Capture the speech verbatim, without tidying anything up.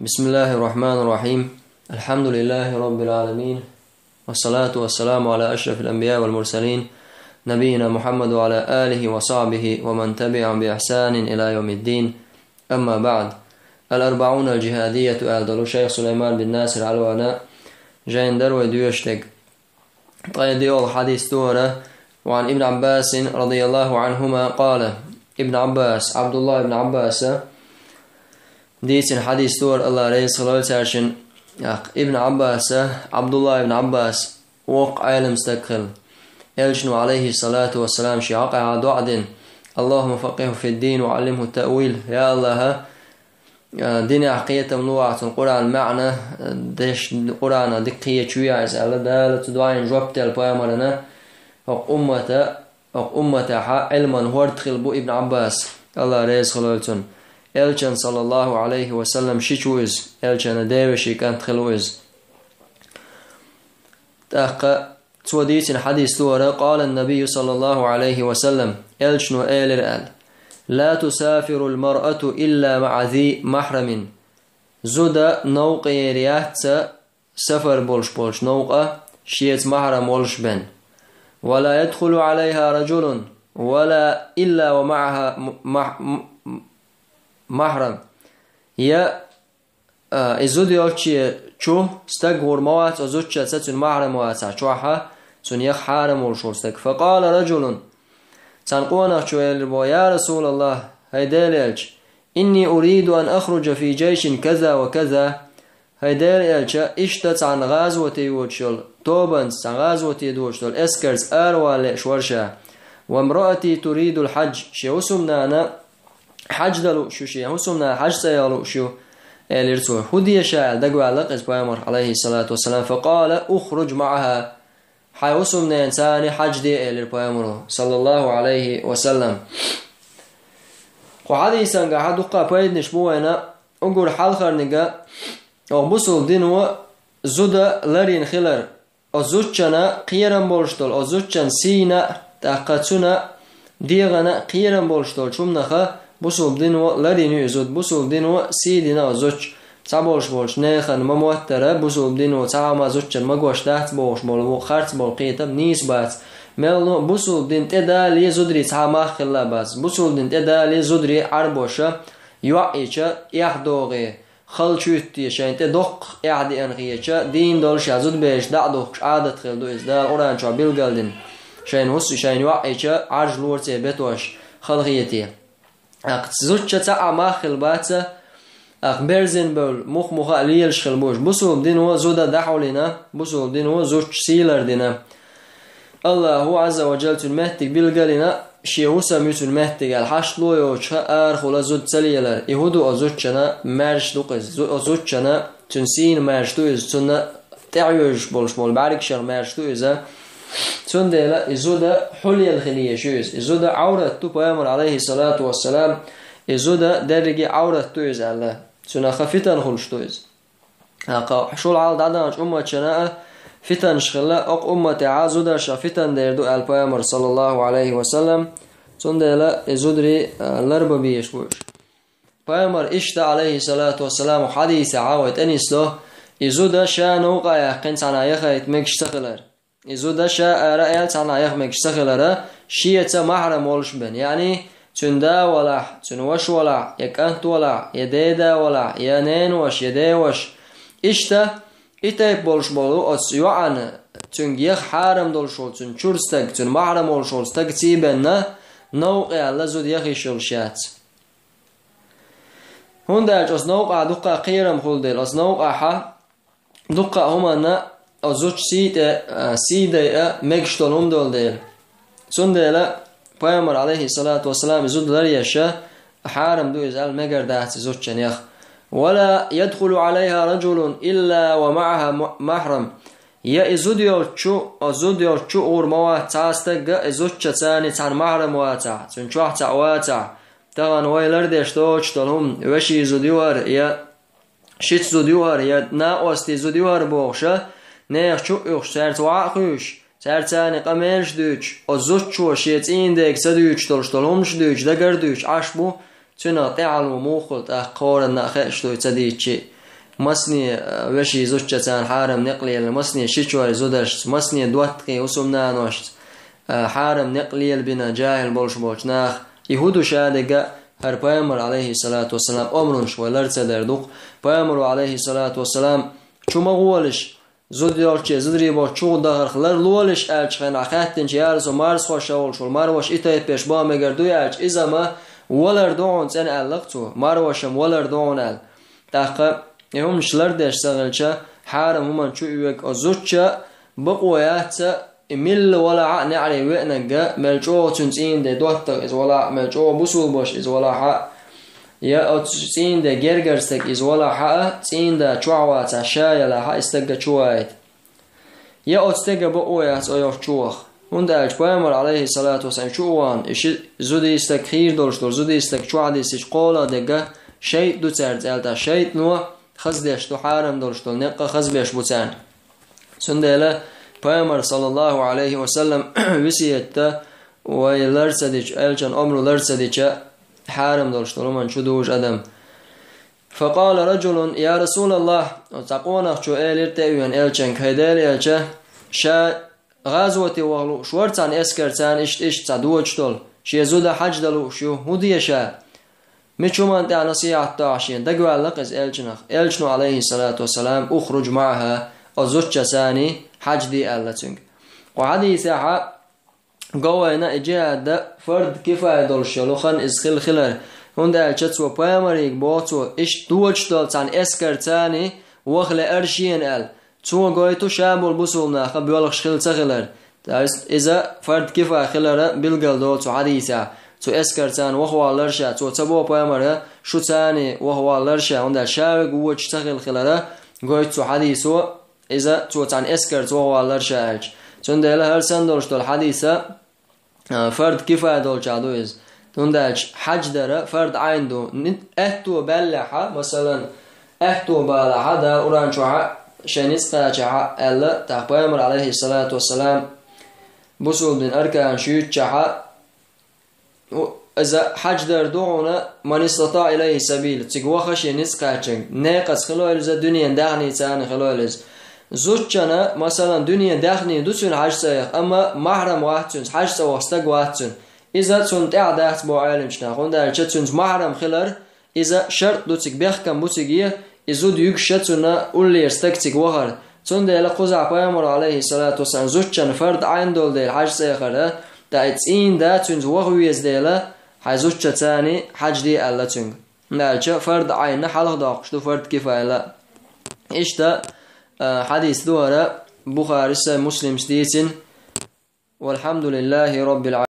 بسم الله الرحمن الرحيم. الحمد لله رب العالمين. والصلاة والسلام على أشرف الأنبياء والمرسلين، نبينا محمد وعلى آله وصحبه ومن تبعهم بإحسان إلى يوم الدين. أما بعد. الأربعون الجهادية аьлла долу шайх Сулайман бин Насир Алвана жайн дар вай доьшуш дерг. Ткъе диъолгӀа хьадис ду хӀара, وعن ابن عباس رضي الله عنهما قال, Ибн Ӏаббас, Ӏабдулла ибн Ӏаббаса дийцина хьадис ду хӀара, АллахӀ реза хуьлда цаьршинна. ТӀаккха Ибн Ӏаббаса, Ӏабдулла ибн Ӏаббас, воккха Ӏелам стаг хилла. Элчано, алейхиссалату вассалам, шен хьокъехь доӀа дина: اللهم فقهه في الدين وعلمه التأويل. Я АллахӀ, а, динехь кхетам лохьа цунна, Къуръан маьӀна, а, деш, Къуръанах дика кхеташ вехьа иза аьлла, Дала цу доӀина жоп делла пайхамарна. ХӀокху уммата, хӀокху умматехь Ӏилман хӀорд хилла бу Ибн Ӏаббас, АллахӀ реза хуьлда цунна. Элчан, саллаллаху алейхи ва саллам, шича ву иза, Элчан девешин кӀант хилла ву иза. ТӀаккха цо дийцина хьадис ду хӀара, قال النبي صلى الله عليه وسلم, Элчано элира аьлла: لا تسافر المرأة إلا مع ذي محرم. Зуда новкъа ер яц сафар болуш болчу новкъа шеца махьрам волуш бен. ولا يدخل عليها رجل ولا إلا ومعها م-، مح-، م-، محرم. Я А, и зуда йолчу чу стаг гӀур ма вац, оцу зудчаца цуьнан махьрам вацахь, чохь а цунна яха хьарам волуш волу стаг. فقال رجل, цхьана къонахчо элира боху: يا رسول الله, хӀай Делан элча, إني أريد أن أخرج في جيش كذا وكذا. ХӀай Делан элча, иштта цхьана гӀазоте йоцуш йолу тобанца, цхьана гӀазоте доцуш долу эскарца аравала лууш вара ша. وامرأتي تريد الحج, шен хӀусамнана хьаьж дан лууш ю, шен хӀусамнана хьаьж цӀа яха лууш ю, элира цо. ХӀун де ша аьлла, дагаваьлла иза пайхамарх, алейхиссалату вассалам. فقال اخرج معها. Хьайн хӀусамненаца хьаьж де, элира пайхамаро, саллаллаху алейхи ва саллам. Кху хьадисангахь дуккха пайданаш бу вайна, уггар хьалхарниг, оха бусулба дино зуда ларйина хилар. Оцу зудчана кхерам болуш долу, оцу зудчан сийна а, тӀаккха цуьнан дегӀана а кхерам болуш долчу хӀуманаха бусулба дино ларйина ю и зуда, бусулба дино сий дина оцу зудчу. Цхьаболуш болчу нехан ма моттара, бусулба дино цхьа хӀума зудчан магош дац бохуш болу, харц болу кхетам нийса бац. Мелло бусулба дин тӀедале зударий цхьа мах хилла бац. Бусулба дин тӀедале зударий Ӏарбоша, йоӀ йича, эхь догӀий. Хала чуьйттий, шайн тӀе доккха эхь деана хетча, дийна долу ша зудабераш дӀа а духкуш, Ӏадат хилла ду иза, Дала Къуръан чохь билгалдина. Шайн хӀусу, шайн йоӀ йича, Ӏаржлора церан бетош, хала хетий. Акха зудча цхьа а мах хилла бац, акха берзина бевлла, муха-муха а лелаш хилла бу уьш. Бусулба дино зуда дӀахьулйина, бусулба дино зудча сий лардина. Аллаху Азза ва Джалла цуьнан меттиг билгалйина, шен хӀусам ю цуьнан меттиг аьлла, хьашт ло йоцуш арахула зуда ца лелар. И хӀун ду оцу зудчана маьрша ду-кх иза? Зу-, оцу зудчана цуьнан сийна маьрша ду иза, цунна тӀехьоьжуш болуш болу бӀаьргашах маьрша ду иза. Цундела и зуда хьулъелла хила езаш ю иза. И зуда Ӏаврат ду, пайхамар, алейхиссалату вассалам, и зуда дерриге а Ӏаврат ду иза аьлла. Цуьнан ха фитан хуьлуш ду иза. Акха шул хьалха дӀадаханчу умматашна а фитанаш хилла, окху умматехь а зударшах фитан дер ду аьлла пайхамар, саллаллаху алейхи ва саллам. Цундела и зударий, а, ларбан безаш бу уьш. Пайхамар иштта, алейхиссалату вассалам, хьадисехь вай тӀенисдо, и зуда ша новкъа яьккхина цхьанхьа яхайта мегаш ца хилар. И зуда ша ара аьлла цхьанхьа яха мегаш ца хилара, шеца махьрам волуш бен, яъни цуьнан да валахь, цуьнан ваша валахь, я кӀант валахь, я деда валахь, я ненаваша, я деваша. Иштта и тайпа болуш болу оцу йоӀана, цуьнга яха хьарам долуш волу цуьнан чуьра стаг, цуьнан махьрам волуш волу стаг цийбенна, новкъа яьлла зуда яха йиш йолуш яц. ХӀунда аьлча оцу новкъахь дуккха кхерам хуьлу дела, оцу новкъахь дуккха а хӀуманна оцу зудчун сий тӀе, а, сий дайа мегаш долу хӀума долу дела. Цундела пайхамар, алейхиссалату вассалам, и зуда ларъеш хьарам ду иза аьлла мегар дац и зудчан яха. ولا يدخل عليها رجل إلا ومعه م-، محرم. Я и зуда йолчу, оцу зуда йолчу гӀур ма вац цхьа а стаг, и зудчаца цхьана махьрам вацахь, цуьнан чохь цхьаъ вацахь, тахана вай лардеш доцуш долу хӀума, вешин зуда ю хӀара, я шица зуда ю хӀара, я накъостийн зуда ю хӀара бохуша, нехан чу а уьхуш, цаьрца ваха а хуьйшуш, цаьрца цхьана къамелаш дуьйцуш, оцу зудчо шен цӀийнан дега ца дуьйцуш долуш долу хӀуманаш дуьйцуш, дагар дуьйцуш Ӏаш бу, цуьнан тӀаьхьало муха хуьлу тӀаккха, хӀоранна а хууш дуй ца дийцчи. Масане, э, веший зудчаца хьарам некъ лелла, масане шичой зударшца, масане доттагӀий хӀусамнаношца, э, хьарам некъ лелабина жахӀил болуш болчу наха. И хӀун ду шадерг а, хӀара пайхамар, алейхиссалату вассалам, омранаш вай лар ца дар ду-кх. Пайхамаро, алейхиссалату вассалам, чу ма гӀолаш, зуда йолчу, зударий болчу чу дахарх ларлолаш аьлча, хьайна хаьттинчу, я Расул, марзхоша волуш волу марваша и тайпеш бан мегар дуй аьлча, иза ма валар ду хьуна цӀена аьлла-кх цо, марваша-м валар ду хьуна аьлла. ТӀаккха и хӀуманаш лардеш ца хилча, хьарам хӀуманна чу оьгу оцу зудчо, бакъо яц-кх, и милла валахь а неӀаре веанарг а, мел чӀогӀа цуьнан цӀийнан де доттагӀа иза валахь а, мел чӀогӀа бусулба ваша иза валахь а, я оцу цӀийнан де гергара стаг иза валахь а, цӀийнан да чохь вацахь ша ялахь а, и стаг чу вайта. Я оцу стеган бакъо яц оцу чу ваха. ХӀунда аьлча пайхамар, алейхиссалату вассалам, чу а вахана, и ши зудий стаг хийра долуш долу зудий стаг чохь дисича кхоалгӀа дерг а шайтӀа ду цаьрца аьлла, тӀаккха шайтӀано хаза деш ду, хьарам долуш долу некъ а хаза беш бу царна. Цундела пайхамар, саллаллаху алейхи ва саллам, весет дан вай лар ца дича, элчан омра лар ца дича, хьарам долуш долу хӀуманна чу дужу адам. Факъала раджулун: «Я Расулаллах», цхьа къонахчо элира тӀе а веана элчанга: «ХӀай Делан элча, ша гӀазоте ваха лууш вара цхьана эскарца, иштта, иштта цхьа дочу долу, шен зуда хьаьж дан лууш ю, хӀун де ша?» Мича хӀуманна тӀехь насихьат до ахь шена, дагаваьлла-кх иза элчанах. Элчано, алейхиссалату вассалам: «Ухруж маӀаха», оцу зудчаца хьаьж де аьлла цуьнга. Кху хьадисехь а го вайна и джихӀад дан фард кифая долуш йолу хан иза хила хилар, хӀунда аьлча цо пайхамарига боху цо, иштта дочу долу цхьана эскарца ваха лаьара шена аьлла. Цо гойту ша болу бусулба нах боьлхуш хила ца хилар. То есть иза фард кифая хилар билгал долу цу хьадисехь. Цу эскарца вахаваллар ша, цо ца боху пайхамара, шуца вахаваллар ша, хӀунда аьлча ша верг вочуш ца хила хилар, гойту цу хьадисо, иза цо цхьана эскарца вахаваллар ша аьлча. Цундела хӀара санна долуш долу хьадис а, а, фард кифая долчохь ду иза. ХӀунда аьлча хьаьж дар фард Ӏайн ду. Ни-, аьтто баьллехь а, масалан, аьтто балахь а, Дала Къуръан чохь а шайн ницкъ кхачахь а аьлла, тӀаккха пайхамар, алейхиссалату вассалам, бусулба дин арканаш юьйцучохь а, у, иза хьаьж дар ду хьуна, ман истатаӀа илайхи сабила, цига ваха шен ницкъ кхачарг, некъаца хилойла иза, дуьненан даьхница хилойла иза. Зудчунна, масалан, дуьненан даьхни ду цуьнан хьаьж цӀа яха, амма махьрам вац цуьнца, хьаьж цӀа ваха стаг вац цуьнан. Иза цунна тӀехь дац боху Ӏеламчу наха, хӀунда аьлча цуьнца махьрам хилар, иза шарт ду цига, бехкам бу цига, и зуда юьгуш ша цунна уллера стаг цига вахар. Цундела кхузахь пайхамаро, алейхиссалату вассалам, зудчунна фард Ӏайн долу дела хьаьж цӀа яхар, тӀаккха и цӀийнан да цуьнца ваха веза дела, хьайн зудчаца хьаьж де аьлла цуьнга. ХӀунда аьлча фард Ӏайн хьалха доккхуш ду фард кифая. Иштта, а, хьадис ду хӀара, Бухарис а, Муслимс дийцина. Валхьамдулиллахи Роббил